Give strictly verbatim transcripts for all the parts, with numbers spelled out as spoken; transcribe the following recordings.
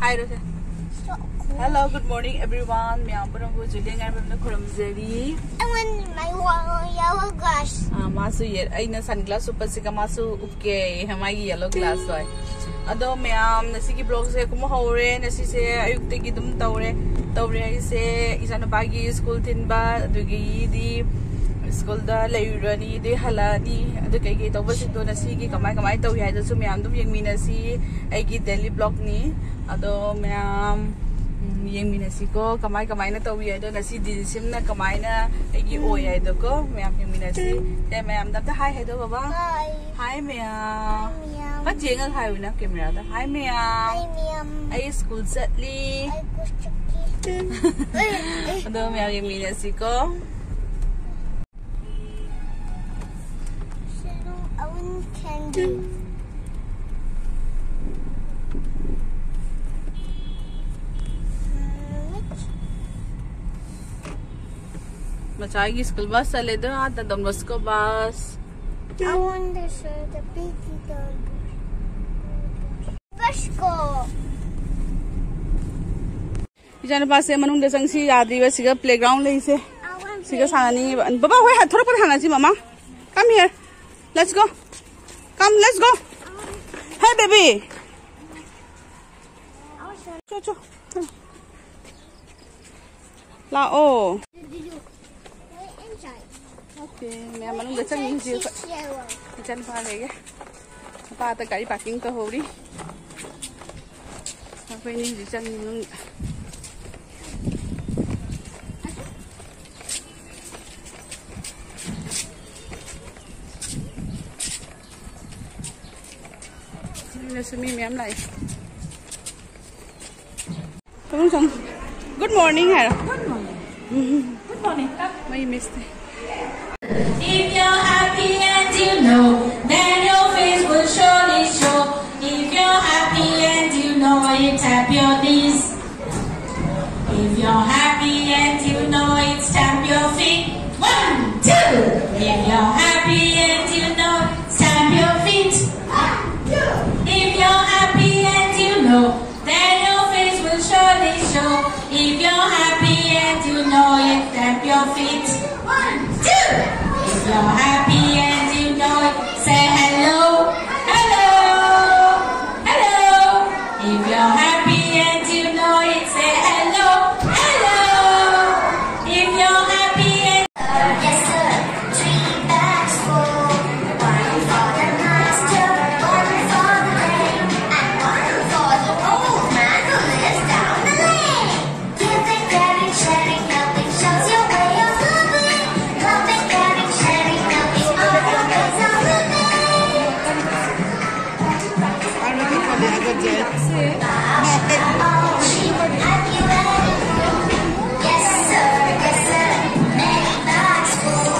ꯍꯥꯏꯔꯣꯁꯦ꯫ Hello, good morning everyone. ꯃꯌꯥꯝ ꯄꯨꯝꯅꯃꯛꯄꯨ ꯖꯨꯂꯤꯌꯥ ꯉꯥꯏꯕꯝꯅ ꯈꯨꯔꯨꯝꯖꯔꯤ꯫ I want my wa- yellow glass. ꯑꯥ, ꯃꯥꯁꯨ ꯌꯦ-, ꯑꯩꯅ ꯁꯟ ꯒ꯭ꯂꯥꯁ ꯎꯞꯄꯁꯤꯒ ꯃꯥꯁꯨ ꯎꯞꯀꯦ, ꯃꯥꯒꯤ ꯌꯦꯂꯣ ꯒ꯭ꯂꯥꯁ ꯍꯣꯏ꯫ ꯑꯗꯣ ꯃꯌꯥꯝ, ꯉꯁꯤꯒꯤ ꯕ꯭ꯂꯣꯒꯁꯦ ꯀꯨꯝꯕ ꯍꯧꯔꯦ꯫ ꯉꯁꯤꯁꯦ ꯑꯌꯨꯛꯇꯒꯤ ꯑꯗꯨꯝ ꯇꯧꯔꯦ꯫ ꯇꯧꯔꯦ ꯍꯥꯏꯁꯦ, ꯏꯆꯥꯅꯨꯄꯥꯒꯤ ꯁ꯭ꯀꯨꯜ ꯊꯤꯟꯕ, ꯑꯗꯨꯗꯒꯤꯗꯤ ꯁ꯭ꯀꯨꯜꯗ ꯂꯩꯔꯨꯔꯅꯤ, ꯑꯗꯩ ꯍꯜꯂꯛꯑꯅꯤ꯫ ꯑꯗꯨ ꯀꯩꯀꯩ ꯇꯧꯕꯁꯤꯡꯗꯣ ꯉꯁꯤꯒꯤ ꯀꯃꯥꯏ ꯀꯃꯥꯏ ꯇꯧꯏ ꯍꯥꯏꯗꯨꯁꯨ ꯃꯌꯥꯝ ꯑꯗꯨꯝ ꯌꯦꯡꯃꯤꯟꯅꯁꯤ꯫ ꯑꯩꯒꯤ ꯗꯦꯂꯤ ꯕ꯭ꯂꯣꯒꯅꯤ꯫ ꯑꯗꯣ ꯃꯌꯥꯝ, ꯎꯝ, ꯌꯦꯡꯃꯤꯟꯅꯁꯤꯀꯣ, ꯀꯃꯥꯏ ꯀꯃꯥꯏꯅ ꯇꯧꯏ ꯍꯥꯏꯗꯣ, ꯉꯁꯤ ꯗꯤꯁꯤꯝꯅ ꯀꯃꯥꯏꯅ ꯑꯩꯒꯤ ꯑꯣꯏ ꯍꯥꯏꯗꯣꯀꯣ, ꯃꯌꯥꯝ ꯌꯦꯡꯃꯤꯟꯅꯁꯤ꯫ ꯁꯦ, ꯃꯌꯥꯝꯗ ꯑꯝꯇ ꯍꯥꯏ ꯍꯥꯏꯗꯣ, ꯕꯕꯥ꯫ ꯍꯥꯏ꯫ ꯍꯥꯏ ꯃꯌꯥꯝ꯫ ꯃꯌꯥꯝ꯫ ꯈꯔ ꯌꯦꯡꯉꯒ ꯍꯥꯏꯌꯨꯅ ꯀꯦꯃꯦꯔꯥꯗ꯫ ꯍꯥꯏ ꯃꯌꯥꯝ꯫ ꯍꯥꯏ ꯃꯌꯥꯝ꯫ ꯑꯩ ꯁ꯭ꯀꯨꯜ ꯆꯠꯂꯤ꯫ ꯑꯩ ꯁ꯭ꯀꯨꯜ ꯆꯠꯂꯤ꯫ ꯑꯗꯣ ꯃꯌꯥꯝ ꯌꯦꯡꯃꯤꯟꯅꯁꯤꯀꯣ꯫ Shadow, I want candy. ꯃꯆꯥꯒꯤ ꯁ꯭ꯀꯨꯜ ꯕꯁ ꯆꯠꯂꯦ, ꯑꯗꯣ ꯑꯥꯗ ꯗꯣꯟ ꯕꯣꯁꯀꯣ bus. I want to show the baby doll. Let's go. ꯏꯆꯥꯅꯨꯄꯥꯁꯦ ꯃꯅꯨꯡꯗ ꯆꯪꯁꯤ ꯌꯥꯗ꯭ꯔꯤꯕ, ꯁꯤꯒ ꯄ꯭ꯂꯦꯒ꯭ꯔꯥꯎꯟ ꯂꯩꯁꯦ꯫ I want ꯁꯤꯒ play. ꯁꯥꯟꯅꯅꯤꯡꯉꯤꯕ꯫ ꯕꯕꯥ ꯍꯣꯏ ꯊꯣꯔꯛꯄꯗ ꯁꯥꯟꯅꯁꯤ, ꯃꯃꯥ꯫ Come here. Let's go. Come, let's go. Hey, baby. I want to show. ꯆꯣ, ꯆꯣ꯫ ꯂꯥꯛꯑꯣ꯫ Wait inside. ꯑꯣꯀꯦ, ꯃꯌꯥꯝ ꯃꯅꯨꯡꯗ ꯆꯪꯉꯤ ꯍꯧꯖꯤꯛ ꯑꯩꯈꯣꯏ꯫ Inside she's yellow. ꯏꯆꯥꯅꯨꯄꯥꯈꯩꯒ ꯃꯄꯥꯗ ꯒꯥꯔꯤ ꯄꯥꯔꯀꯤꯡ ꯇꯧꯍꯧꯔꯤ꯫ ꯑꯩꯈꯣꯏꯅꯤ ꯍꯧꯖꯤꯛ ꯆꯪꯉꯤ ꯃꯅꯨꯡꯗ꯫ ꯃꯅꯨꯡꯗꯁꯨ ꯃꯤ ꯃꯌꯥꯝ ꯂꯥꯛꯑꯦ꯫ ꯆꯪꯉꯨ, ꯆꯪꯉꯨ꯫ Good morning ꯍꯥꯏꯔꯣ꯫ Good morning. Good morning. ꯃꯩ ꯃꯤꯁꯇꯦ꯫ If you're happy and you know, then your face will surely show. If you're happy and you know it, tap your knees. If you're happy and you know it, stamp your feet. One, Feet. One, two. If you're happy and you know it, say hello, hello, hello. If you're happy and you know it, say hello, hello. If you're happy and Yes, sir. Three bags full. One for the master, one for the dame, and one for the old man who lives down the lane. Giving, caring, sharing, helping shows your way of living. Loving, caring, sharing, helping are your ways of living. Have you any room? Yes, sir, yes, sir. Many bags full.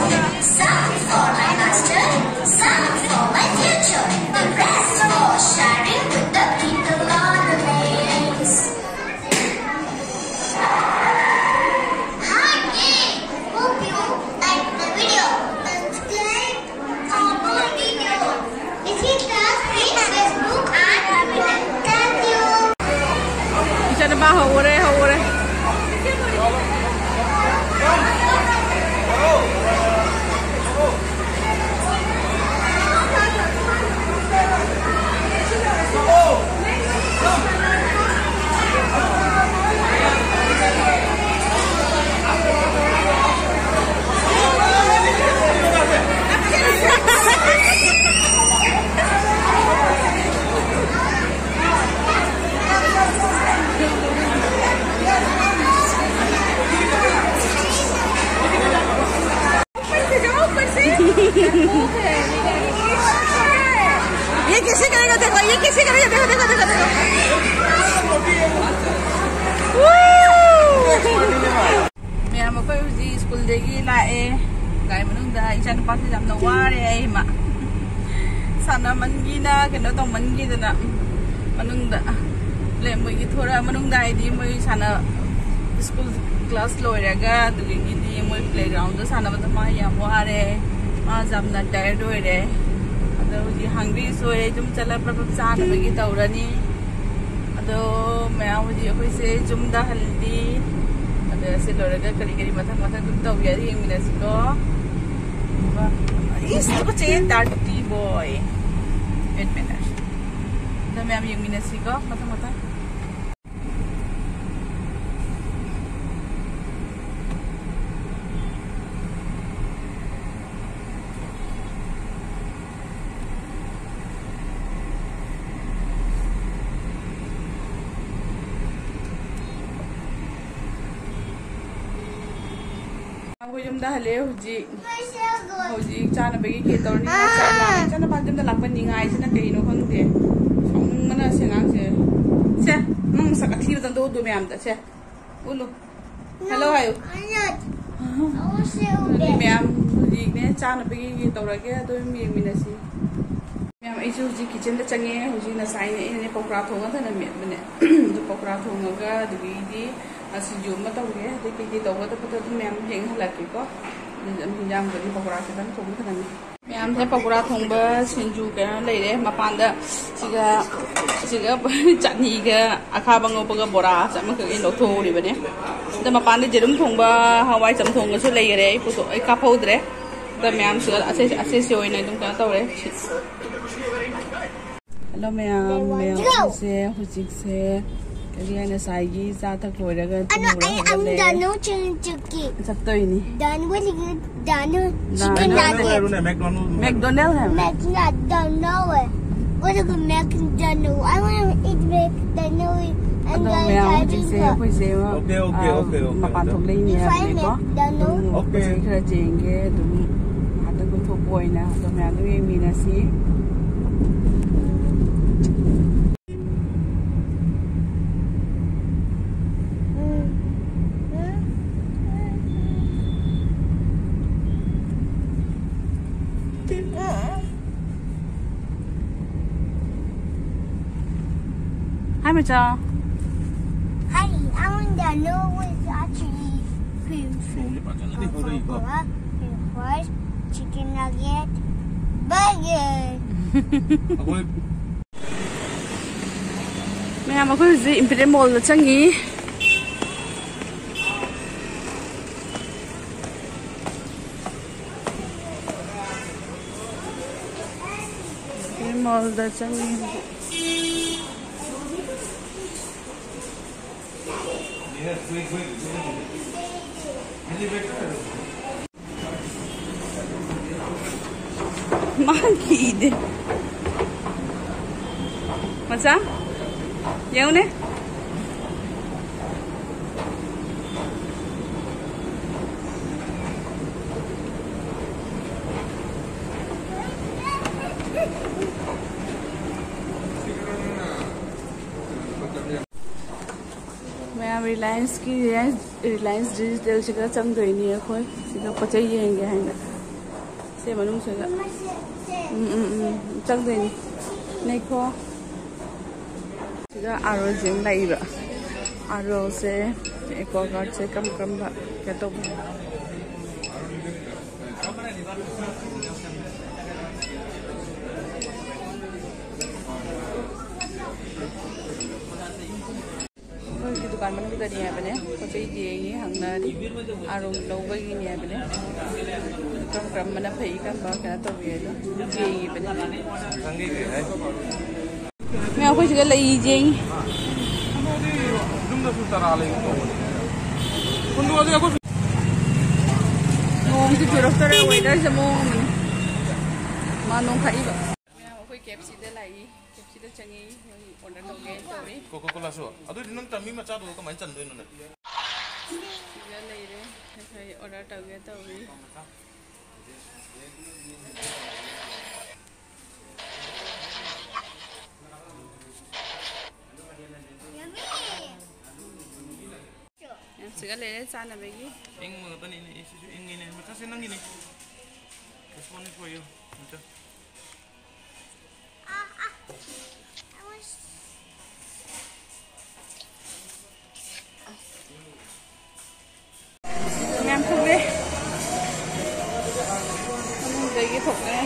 Some for my master, some for my future. The rest for sharing with the people on the lanes. Hi, gang. Hope you like the video. Subscribe for more videos. Visit us in Facebook and Twitter. Thank you. ꯏꯆꯥꯅꯨꯄꯥ ꯍꯧꯔꯦ, ꯍꯧꯔꯦ꯫ ये कैसे करेगा? देखो, ये कैसे करेगा? देखो, देखो, देखो, देखो। Woo! ꯃꯌꯥꯝ, ꯑꯩꯈꯣꯏ ꯍꯧꯖꯤꯛ ꯁ꯭ꯀꯨꯜꯗꯒꯤ ꯂꯥꯛꯑꯦ꯫ ꯒꯥꯔꯤ ꯃꯅꯨꯡꯗ ꯏꯆꯥꯅꯨꯄꯥꯁꯦ ꯌꯥꯝꯅ ꯋꯥꯔꯦ ꯑꯩ, ꯏꯃꯥ꯫ ꯁꯥꯟꯅꯃꯟꯒꯤꯅ, ꯀꯩꯅꯣ ꯇꯧꯃꯟꯒꯤꯗꯅ ꯃꯅꯨꯡꯗ ꯂꯩ꯫ ꯃꯣꯏꯒꯤ ꯊꯣꯔꯛꯑ ꯃꯅꯨꯡꯗ, ꯍꯥꯏꯗꯤ ꯃꯣꯏ ꯁꯥꯟꯅ, ꯁ꯭ꯀꯨꯜ ꯀ꯭ꯂꯥꯁ ꯂꯣꯏꯔꯒ ꯑꯗꯨꯗꯒꯤꯗꯤ ꯃꯣꯏ ꯄ꯭ꯂꯦꯒ꯭ꯔꯥꯎꯟꯗ ꯁꯥꯟꯅꯕꯗ ꯃꯥ ꯌꯥꯝ ꯋꯥꯔꯦ꯫ ꯃꯥ ꯌꯥꯝꯅ ꯇꯥꯌꯔꯗ ꯑꯣꯏꯔꯦ꯫ ꯑꯗꯣ ꯍꯧꯖꯤꯛ ꯍꯪꯒ꯭ꯔꯤꯁꯨ ꯑꯣꯏꯔꯦ, ꯌꯨꯝ ꯆꯠꯂ ꯄ꯭ꯔꯞ ꯄ꯭ꯔꯞ ꯆꯥꯅꯕꯒꯤ ꯇꯧꯔꯅꯤ꯫ ꯑꯗꯣ ꯃꯌꯥꯝ, ꯍꯧꯖꯤꯛ ꯑꯩꯈꯣꯏꯁꯦ ꯌꯨꯝꯗ ꯍꯜꯂꯤ꯫ ꯁꯤ ꯂꯣꯏꯔꯒ ꯀꯔꯤ ꯀꯔꯤ ꯃꯊꯪ ꯃꯊꯪ ꯑꯗꯨꯝ ꯇꯧꯒꯦ ꯍꯥꯏꯗꯤ ꯌꯦꯡꯃꯤꯟꯅꯁꯤꯀꯣ꯫ ꯏꯁ, ꯇꯨꯀꯠꯆꯩꯌꯦ, dirty boy꯫ Wait a minute꯫ ꯑꯗꯣ ꯃꯌꯥꯝ ꯌꯦꯡꯃꯤꯟꯅꯁꯤꯀꯣ ꯃꯊꯪ ꯃꯊꯪ꯫ ꯑꯩꯈꯣꯏ ꯌꯨꯝꯗ ꯍꯜꯂꯛꯑꯦ ꯍꯧꯖꯤꯛ꯫ ꯍꯧꯖꯤꯛ ꯆꯥꯅꯕꯒꯤ ꯈꯦ ꯇꯧꯔꯅꯤ꯫ ꯆꯥꯛ ꯂꯥꯝꯃꯦ꯫ ꯏꯆꯥꯅꯨꯄꯥ ꯌꯨꯝꯗ ꯂꯥꯛꯄ ꯅꯤꯡꯉꯥꯏꯁꯤꯅ ꯀꯩꯅꯣ ꯈꯪꯗꯦ꯫ ꯁꯥꯎꯅꯤꯡꯕꯅ ꯁꯤ ꯑꯉꯥꯡꯁꯦ꯫ ꯁꯦ, ꯅꯪ ꯃꯁꯛ ꯑꯊꯤꯕꯗꯣ ꯑꯝꯇ ꯎꯠꯂꯨ ꯃꯌꯥꯝꯗ꯫ ꯁꯦ, ꯎꯠꯂꯨ꯫ Hello ꯍꯥꯏꯌꯨ꯫ ꯑꯗꯨꯗꯤ ꯃꯌꯥꯝ ꯍꯧꯖꯤꯛꯅꯦ ꯆꯥꯅꯕꯒꯤ ꯇꯧꯔꯒꯦ, ꯑꯗꯨꯝ ꯌꯦꯡꯃꯤꯟꯅꯁꯤ꯫ ꯃꯌꯥꯝ, ꯑꯩꯁꯨ ꯍꯧꯖꯤꯛ kitchenꯗ ꯆꯪꯉꯦ꯫ ꯍꯧꯖꯤꯛ ꯉꯁꯥꯏꯅꯦ ꯑꯩꯅꯅꯦ ꯄꯀꯣꯔꯥ ꯊꯣꯡꯉ ꯊꯅꯝꯃꯦꯕꯅꯦ꯫ ꯑꯗꯨ ꯄꯀꯣꯔꯥ ꯊꯣꯡꯉꯒ ꯑꯗꯨꯗꯒꯤꯗꯤ, ꯑ, ꯁꯤꯡꯖꯨ ꯑꯃ ꯇꯧꯒꯦ꯫ ꯑꯗꯩ ꯀꯩꯀꯩ ꯇꯧꯒꯗꯕꯗꯣ ꯑꯗꯨꯝ ꯃꯌꯥꯝ ꯌꯦꯡꯍꯜꯂꯛꯀꯦꯀꯣ꯫ ꯑꯗꯨ ꯌꯥꯝ ꯍꯤꯟꯖꯥꯡꯕꯨꯗꯤ ꯄꯀꯣꯔꯥ ꯈꯤꯇꯪ ꯊꯣꯡꯉ ꯊꯅꯝꯃꯦ꯫ ꯃꯌꯥꯝꯁꯦ ꯄꯀꯣꯔꯥ ꯊꯣꯡꯕ ꯁꯤꯡꯖꯨ ꯀꯩꯅꯣ ꯂꯩꯔꯦ꯫ ꯃꯄꯥꯟꯗ ꯁꯤꯒ, ꯁꯤꯒ ꯆꯠꯅꯤꯒ ꯑꯈꯥꯕ ꯉꯧꯕꯒ ꯕꯣꯔꯥ ꯑꯃꯈꯛ ꯑꯩꯅ ꯂꯧꯊꯣꯛꯍꯧꯔꯤꯕꯅꯦ꯫ ꯑꯗ ꯃꯄꯥꯟꯗ ꯌꯦꯔꯨꯝ ꯊꯣꯡꯕ, ꯍꯋꯥꯏ ꯆꯝꯊꯣꯡꯒꯁꯨ ꯂꯩꯈꯔꯦ꯫ ꯑꯩ ꯄꯨꯊꯣꯛ-, ꯑꯩ ꯀꯥꯞꯍꯧꯗ꯭ꯔꯦ꯫ ꯑꯗ ꯃꯌꯥꯝꯁꯨ ꯑꯁꯦ-, ꯑꯁꯦꯁꯤ ꯑꯣꯏꯅ ꯑꯗꯨꯝ ꯀꯩꯅꯣ ꯇꯧꯔꯦ꯫ Hello ꯃꯌꯥꯝ, ꯃꯌꯥꯝ ꯑꯩꯈꯣꯏꯁꯦ ꯍꯧꯖꯤꯛꯁꯦ ꯀꯔꯤ ꯍꯥꯏ, ꯉꯁꯥꯏꯒꯤ ꯆꯥ ꯊꯛ ꯂꯣꯏꯔꯒ ꯑꯅꯣ, ꯇꯨꯝꯃꯨꯔ ꯑꯩ ꯍꯧꯒꯠꯂꯦ꯫ ꯑꯝꯇ ꯅꯣ ꯆꯤꯡ ꯆꯨꯞꯀꯤ꯫ ꯆꯠꯇꯣꯏꯅꯤ꯫ Done with you, done with ꯗꯥꯅ chicken ꯅꯨꯡꯉꯥꯏꯔꯣ, nugget꯫ ꯅꯦ, McDonald꯫ McDonald ꯍꯥꯏꯕ꯫ McDonald, don't know it. What is a McDonald? I want to eat McDonald and ꯑꯗꯣ then ꯃꯌꯥꯝ driving ꯍꯧꯖꯤꯛꯁꯦ car꯫ ꯑꯩꯈꯣꯏꯁꯦ, Okay, okay, ꯑꯥ, okay, okay, ꯃꯄꯥꯟ okay꯫ ꯊꯣꯛꯂꯛꯏꯅꯦ You find ꯍꯥꯏꯕꯅꯦꯀꯣ꯫ McDonald? ꯑꯗꯨꯝ Okay꯫ ꯄꯣꯠ ꯆꯩ ꯈꯔ ꯌꯦꯡꯒꯦ, ꯑꯗꯨꯝ ꯉꯥꯏꯍꯥꯛꯇꯪ ꯀꯣꯏꯊꯣꯛꯄ ꯑꯣꯏꯅ ꯑꯗꯣ ꯃꯌꯥꯝꯗꯣ ꯌꯦꯡꯃꯤꯟꯅꯁꯤ꯫ Hi, ꯃꯆꯥ꯫ Hi, I want to know what's actually food, food. Coca-Cola, rice, chicken nugget, burger. ꯃꯌꯥꯝ, ꯑꯩꯈꯣꯏ ꯍꯧꯖꯤꯛ Imperial Mallꯗ ꯆꯪꯉꯤ꯫ ꯃꯣꯜꯗ ꯆꯪꯉꯤ ꯍꯧꯖꯤꯛ꯫ ꯃꯥ ꯀꯤꯗꯦ꯫ ꯃꯆꯥ, ꯌꯦꯡꯉꯨꯅꯦ꯫ ꯃꯌꯥꯝ ꯔꯤꯂꯥꯌꯟꯁꯀꯤ, ꯔꯤꯂꯥꯌꯟꯁ, ꯔꯤꯂꯥꯌꯟꯁ ꯗꯤꯖꯤꯇꯦꯜꯁꯤꯗ ꯆꯪꯗꯣꯏꯅꯤ ꯑꯩꯈꯣꯏ꯫ ꯁꯤꯗ ꯄꯣꯠ ꯆꯩ ꯌꯦꯡꯒꯦ ꯍꯥꯏꯅ꯫ ꯁꯤ ꯃꯅꯨꯡꯁꯤꯗ꯫ ꯎꯝ, ꯎꯝ, ꯎꯝ꯫ ꯆꯪꯗꯣꯏꯅꯤ꯫ ꯂꯩꯈꯣ꯫ ꯁꯤꯗ ꯑꯥꯔ ꯑꯣꯁꯦ ꯑꯃ ꯂꯥꯛꯏꯕ꯫ ꯑꯥꯔ ꯑꯣꯁꯦ, ꯑꯦꯀ꯭ꯋꯥ ꯒꯥꯔꯗꯁꯦ ꯀꯔꯝ ꯀꯔꯝꯕ ꯀꯩꯅꯣ ꯇꯧꯕ? ꯑꯩꯈꯣꯏꯒꯤ ꯗꯨꯀꯥꯟ ꯃꯅꯨꯡꯗꯅꯤ ꯍꯥꯏꯕꯅꯦ꯫ ꯄꯣꯠ ꯆꯩ ꯌꯦꯡꯉꯤ, ꯍꯪꯅꯔꯤ꯫ ꯑꯥꯔꯣꯝ ꯂꯧꯕꯒꯤꯅꯤ ꯍꯥꯏꯕꯅꯦ꯫ ꯀꯔꯝ ꯀꯔꯝꯕꯅ ꯐꯩ, ꯀꯔꯝꯕ ꯀꯩꯅꯣ ꯇꯧꯋꯤ ꯍꯥꯏꯗꯣ ꯌꯦꯡꯉꯤꯕꯅꯦ꯫ ꯃꯌꯥꯝ ꯑꯩꯈꯣꯏ ꯁꯤꯗ ꯂꯩ ꯌꯦꯡꯉꯤ꯫ ꯅꯣꯡꯁꯤ ꯆꯨꯔꯛꯇꯣꯔꯦ, ꯋꯦꯗꯔꯁꯦ ꯃꯑꯣꯡ ꯑꯃꯅꯤ꯫ ꯃꯥ ꯅꯣꯡꯈꯠꯂꯤꯕ꯫ ꯃꯌꯥꯝ ꯑꯩꯈꯣꯏ ꯀꯦ ꯑꯦꯐ ꯁꯤꯗ ꯂꯥꯛꯏ꯫ ꯀꯦ ꯑꯦꯐ ꯁꯤꯗ ꯆꯪꯉꯤ꯫ ꯃꯣꯏ ꯑꯣꯔꯗꯔ ꯇꯧꯒꯦ ꯇꯧꯔꯤ꯫ ꯀꯣꯀꯥ ꯀꯣꯂꯥꯁꯨ? ꯑꯗꯨꯗꯤ ꯅꯪ ꯇꯝꯃꯤ ꯃꯆꯥꯗꯨꯒ ꯀꯃꯥꯏꯅ ꯆꯟꯗꯣꯏꯅꯣꯅꯦ? ꯁꯤꯗ ꯂꯩꯔꯦ꯫ ꯑꯩꯈꯣꯏ ꯑꯣꯔꯗꯔ ꯇꯧꯒꯦ ꯇꯧꯔꯤ꯫ ꯌꯥꯝ ꯁꯤꯒ ꯂꯩꯔꯦ ꯆꯥꯅꯕꯒꯤ꯫ ꯏꯪꯕ ꯉꯥꯛꯇꯅꯤꯅꯦ꯫ ꯑꯦ, ꯁꯤꯁꯨ ꯏꯪꯉꯤꯅꯦ꯫ ꯃꯆꯥꯁꯦ ꯅꯪꯒꯤꯅꯤ꯫ This one is for you, ꯃꯆꯥ꯫ ꯃꯌꯥꯝ ꯊꯣꯛꯂꯦ꯫ ꯃꯅꯨꯡꯗꯒꯤ ꯊꯣꯛꯂꯦ꯫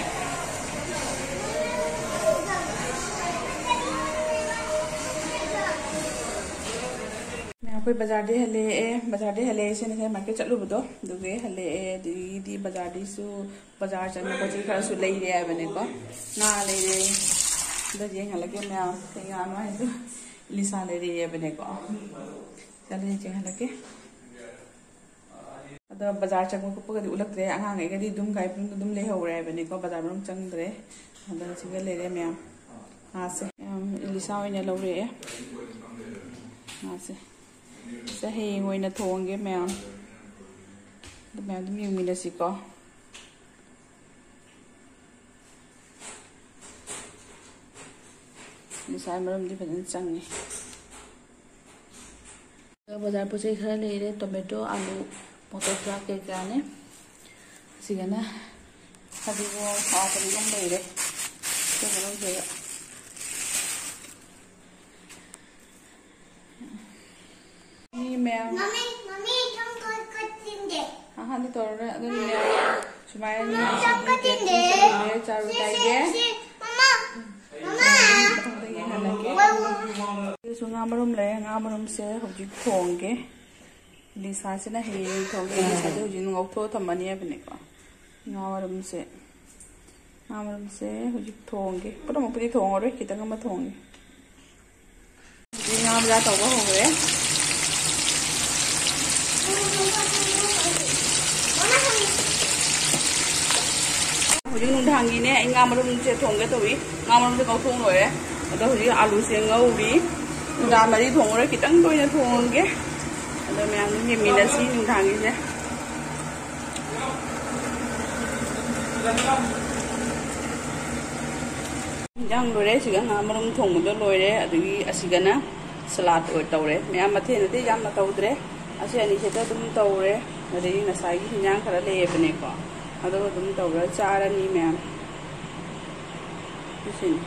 ꯃꯌꯥꯝ ꯑꯩꯈꯣꯏ ꯕꯖꯥꯔꯗꯩ ꯍꯜꯂꯛꯑꯦ, ꯕꯖꯥꯔꯗꯩ ꯍꯜꯂꯛꯑꯦ, ꯁꯤ ꯉꯁꯥꯏ ꯃꯥꯔꯀꯦꯠ ꯆꯠꯂꯨꯕꯗꯣ, ꯑꯗꯨꯒꯤ ꯍꯜꯂꯛꯑꯦ꯫ ꯑꯗꯨꯒꯤꯗꯤ ꯕꯖꯥꯔꯗꯩꯁꯨ, ꯕꯖꯥꯔ ꯆꯪꯕ ꯄꯣꯠ ꯆꯩ ꯈꯔꯁꯨ ꯂꯩꯔꯦ ꯍꯥꯏꯕꯅꯦꯀꯣ꯫ ꯉꯥ ꯂꯩꯔꯦ, ꯑꯗꯣ ꯌꯦꯡꯍꯜꯂꯒꯦ ꯃꯌꯥꯝ, ꯀꯩ ꯉꯥꯅꯣ ꯍꯥꯏꯗꯣ꯫ ꯏꯂꯤꯁꯥ ꯂꯩꯔꯛꯑꯦ ꯍꯥꯏꯕꯅꯦꯀꯣ꯫ ꯆꯠꯂꯦ, ꯌꯦꯡꯍꯜꯂꯒꯦ꯫ ꯑꯗꯣ ꯕꯖꯥꯔ ꯆꯪꯕ ꯈꯣꯠꯄꯒꯗꯤ ꯎꯠꯂꯛꯇ꯭ꯔꯦ, ꯑꯉꯥꯡꯈꯩꯒꯗꯤ ꯑꯗꯨꯝ ꯒꯥꯔꯤ ꯃꯅꯨꯡꯗ ꯑꯗꯨꯝ ꯂꯩꯍꯧꯔꯦ ꯍꯥꯏꯕꯅꯦꯀꯣ, ꯕꯖꯥꯔ ꯃꯅꯨꯡ ꯆꯪꯗ꯭ꯔꯦ꯫ ꯑꯗꯣ ꯁꯤꯒ ꯂꯩꯔꯦ ꯃꯌꯥꯝ꯫ ꯉꯥꯁꯦ ꯃꯌꯥꯝ ꯏꯂꯤꯁꯥ ꯑꯣꯏꯅ ꯂꯧꯔꯛꯑꯦ꯫ ꯉꯥꯁꯦ ꯁꯤꯗ ꯍꯌꯦꯡ ꯑꯣꯏꯅ ꯊꯣꯡꯒꯦ ꯃꯌꯥꯝ꯫ ꯑꯗꯨ ꯃꯌꯥꯝ ꯑꯗꯨꯝ ꯌꯦꯡꯃꯤꯟꯅꯁꯤꯀꯣ꯫ ꯏꯂꯤꯁꯥ ꯃꯔꯨꯝꯗꯤ ꯐꯖꯅ ꯆꯪꯉꯦ꯫ ꯕꯖꯥꯔ ꯄꯣꯠ ꯆꯩ ꯈꯔ ꯂꯩꯔꯦ, ꯇꯣꯃꯦꯇꯣ, ꯑꯥꯂꯨ, ꯃꯣꯇꯣꯔ ꯆꯨꯖꯥꯛ ꯀꯩꯀꯥꯅꯦ꯫ ꯑꯁꯤꯒꯅ ꯐꯗꯤꯒꯣꯝ, ꯍꯥꯎ ꯐꯗꯤꯒꯣꯝ ꯂꯩꯔꯦ꯫ ꯁꯤ ꯃꯅꯨꯡꯁꯤꯗ꯫ ꯃꯤ ꯃꯌꯥꯝ꯫ ꯃꯃꯤ, ꯃꯃꯤ, ꯊꯣꯡ ꯀꯣꯠ ꯀꯣꯠ ꯆꯤꯟꯗꯦ꯫ ꯑꯍꯥꯟꯕ ꯇꯧꯔꯔꯣꯏ꯫ ꯑꯗꯨꯅꯅꯦ ꯁꯨꯃꯥꯏꯅ ꯊꯣꯡ ꯀꯣꯠ ꯆꯤꯟꯗꯦ꯫ ꯆꯥꯔꯨ ꯁꯤ, ꯇꯥꯏꯒꯦ꯫ ꯁꯤ, ꯃꯃꯥ, ꯃꯃꯥ꯫ ꯃꯊꯪꯗ ꯌꯦꯡꯍꯜꯂꯒꯦ꯫ ꯋꯥ, ꯋꯥ, ꯋꯥ꯫ ꯑꯗꯨꯁꯨ ꯉꯥ ꯃꯔꯨꯝ ꯂꯩꯔꯦ꯫ ꯉꯥ ꯃꯔꯨꯝꯁꯦ ꯍꯧꯖꯤꯛ ꯊꯣꯡꯒꯦ꯫ ꯂꯤꯁꯥꯁꯤꯅ ꯍꯌꯦꯡ ꯊꯣꯡꯒꯦ꯫ ꯂꯤꯁꯥꯁꯦ ꯍꯧꯖꯤꯛ ꯉꯧꯊꯣꯛꯑ ꯊꯝꯃꯅꯤ ꯍꯥꯏꯕꯅꯤꯀꯣ꯫ ꯉꯥ ꯃꯔꯨꯝꯁꯦ, ꯉꯥ ꯃꯔꯨꯝꯁꯦ ꯍꯧꯖꯤꯛ ꯊꯣꯡꯒꯦ꯫ ꯄꯨꯝꯅꯃꯛꯄꯨꯗꯤ ꯊꯣꯡꯉꯔꯣꯏ, ꯈꯤꯇꯪ ꯑꯃ ꯊꯣꯡꯒꯦ꯫ ꯍꯧꯖꯤꯛ ꯉꯥ ꯃꯖꯥ ꯇꯧꯕ ꯍꯧꯔꯦ꯫ ꯍꯧꯖꯤꯛ ꯅꯨꯡꯗꯥꯡꯒꯤꯅꯦ, ꯑꯩ ꯉꯥ ꯃꯔꯨꯝꯁꯦ ꯊꯣꯡꯒꯦ ꯇꯧꯏ꯫ ꯉꯥ ꯃꯔꯨꯝꯁꯦ ꯉꯧꯊꯣꯛ ꯂꯣꯏꯔꯦ꯫ ꯑꯗꯣ ꯍꯧꯖꯤꯛ ꯑꯥꯂꯨꯁꯦ ꯉꯧꯔꯤ꯫ ꯅꯨꯡꯗꯥꯡ ꯃꯔꯤ ꯊꯣꯡꯉꯔꯣꯏ, ꯈꯤꯇꯪꯗ ꯑꯣꯏꯅ ꯊꯣꯡꯉꯒꯦ꯫ ꯑꯗꯣ ꯃꯌꯥꯝ ꯑꯗꯨꯝ ꯌꯦꯡꯃꯤꯟꯅꯁꯤ ꯅꯨꯡꯗꯥꯡꯒꯤꯁꯦ꯫ ꯏꯟꯖꯥꯡ ꯂꯣꯏꯔꯦ꯫ ꯁꯤꯒ ꯉꯥ ꯃꯔꯨꯝ ꯊꯣꯡꯕꯗꯣ ꯂꯣꯏꯔꯦ꯫ ꯑꯗꯒꯤ ꯑꯁꯤꯒꯅ ꯁꯂꯥꯠ ꯑꯣꯏ ꯇꯧꯔꯦ꯫ ꯃꯌꯥꯝ ꯃꯊꯦꯜ ꯑꯇꯩ ꯌꯥꯝꯅ ꯇꯧꯗ꯭ꯔꯦ꯫ ꯑꯁꯤ ꯑꯅꯤꯁꯤꯗ ꯑꯗꯨꯝ ꯇꯧꯔꯦ꯫ ꯑꯗꯒꯤ ꯉꯁꯥꯏꯒꯤ ꯍꯤꯟꯖꯥꯡ ꯈꯔ ꯂꯩꯌꯦꯕꯅꯦꯀꯣ꯫ ꯑꯗꯨꯒ ꯑꯗꯨꯝ ꯇꯧꯔ ꯆꯥꯔꯅꯤ ꯃꯌꯥꯝ꯫ ꯁꯤꯁꯤꯅꯤ꯫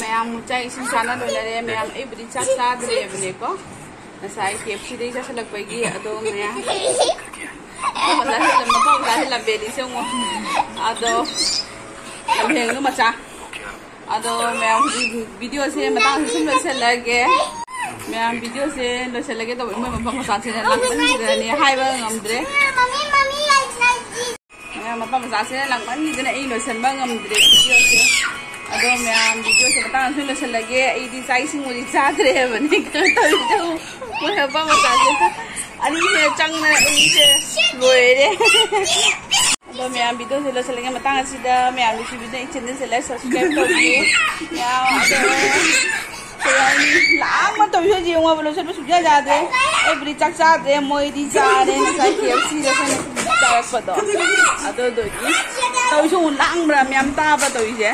ꯃꯌꯥꯝ ꯆꯥꯛ ꯏꯁꯤꯡ ꯆꯥꯅ ꯂꯣꯏꯅꯔꯦ꯫ ꯃꯌꯥꯝ ꯑꯩꯕꯨꯗꯤ ꯆꯥꯛ ꯆꯥꯗ꯭ꯔꯤꯕꯅꯦꯀꯣ꯫ ꯉꯁꯥꯏ ꯀꯦ ꯑꯦꯐ ꯁꯤꯗꯒꯤ ꯆꯥꯁꯤꯜꯂꯛꯄꯒꯤ ꯑꯗꯣ ꯃꯌꯥꯝ ꯃꯇꯥꯎ ꯆꯥꯁꯤꯜꯂꯝꯃꯦ, ꯏꯆꯦ ꯑꯃꯨꯛ꯫ ꯑꯗꯣ ꯂꯝꯍꯦꯟꯒꯅꯨ ꯃꯆꯥ꯫ ꯑꯗꯣ ꯃꯌꯥꯝ ꯍꯧꯖꯤꯛ ꯚꯤꯗꯤꯑꯣꯁꯦ ꯃꯇꯥꯡꯁꯤ ꯁꯨꯝ ꯂꯣꯏꯁꯤꯜꯂꯒꯦ꯫ ꯃꯌꯥꯝ, ꯚꯤꯗꯤꯑꯣꯁꯦ ꯂꯣꯏꯁꯤꯜꯂꯒꯦ ꯇꯧꯕ, ꯃꯣꯏ ꯃꯐꯝ ꯃꯆꯥꯁꯤꯅ ꯂꯥꯡꯃꯟꯈꯤꯗꯅꯅꯦ ꯍꯥꯏꯕ ꯉꯝꯗ꯭ꯔꯦ꯫ ꯃꯌꯥꯝ, ꯃꯐꯝ ꯃꯆꯥꯁꯤꯅ ꯂꯥꯡꯃꯟꯈꯤꯗꯅ ꯑꯩ ꯂꯣꯏꯁꯤꯟꯕ ꯉꯝꯗ꯭ꯔꯦ ꯚꯤꯗꯤꯑꯣꯁꯦ꯫ ꯑꯗꯣ ꯃꯌꯥꯝ, ꯚꯤꯗꯤꯑꯣꯁꯦ ꯃꯇꯥꯡ ꯑꯁꯤꯗ ꯂꯣꯏꯁꯤꯜꯂꯒꯦ꯫ ꯑꯩꯗꯤ ꯆꯥꯛ ꯏꯁꯤꯡꯕꯨꯗꯤ ꯆꯥꯗ꯭ꯔꯦ ꯍꯥꯏꯕꯅꯤ꯫ ꯀꯩꯅꯣ ꯇꯧꯔꯤꯁꯦ, ꯃꯣꯏ ꯃꯐꯝ ꯃꯆꯥꯁꯦ ꯑꯅꯤꯁꯤꯅ ꯆꯪꯗꯅ ꯑꯩꯁꯦ ꯂꯣꯏꯔꯦ꯫ ꯑꯗꯣ ꯃꯌꯥꯝ, ꯚꯤꯗꯤꯑꯣꯁꯦ ꯂꯣꯏꯁꯤꯜꯂꯒꯦ꯫ ꯃꯇꯥꯡ ꯑꯁꯤꯗ ꯃꯌꯥꯝ ꯅꯨꯡꯁꯤꯕꯤꯗꯨꯅ ꯑꯩ ꯆꯦꯅꯦꯜꯁꯦ ꯂꯥꯏꯛ ꯁꯕꯁꯀ꯭ꯔꯥꯏꯕ ꯇꯧꯕꯤꯌꯨ꯫ ꯃꯌꯥꯝ ꯑꯗꯣ ꯀꯩ ꯍꯥꯏꯅꯤ, ꯂꯥꯡꯕ ꯇꯧꯔꯤꯁꯦ ꯍꯧꯖꯤꯛ ꯌꯦꯡꯉꯣ, ꯂꯣꯏꯁꯤꯟꯕ ꯁꯨꯡꯌꯥ ꯌꯥꯗ꯭ꯔꯦ꯫ ꯑꯩꯕꯨꯗꯤ ꯆꯥꯛ ꯆꯥꯗ꯭ꯔꯦ, ꯃꯣꯏꯗꯤ ꯆꯥꯔꯦ ꯉꯁꯥꯏ ꯀꯦ ꯑꯦꯐ ꯁꯤꯗ ꯑꯩꯈꯣꯏꯅ ꯆꯥꯔꯛꯄꯗꯣ꯫ ꯑꯗꯨꯗꯨꯒꯤ ꯇꯧꯔꯤꯁꯦ ꯑꯃꯨꯛ ꯂꯥꯡꯕ꯭ꯔꯥ ꯃꯌꯥꯝ ꯇꯥꯕ ꯇꯧꯔꯤꯁꯦ꯫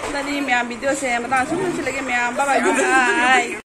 ꯑꯗꯨꯗꯤ ꯃꯌꯥꯝ, ꯚꯤꯗꯤꯑꯣꯁꯦ ꯃꯇꯥꯡ ꯁꯨꯝ ꯂꯣꯏꯁꯤꯜꯂꯒꯦ ꯃꯌꯥꯝ, bye bye, bye bye꯫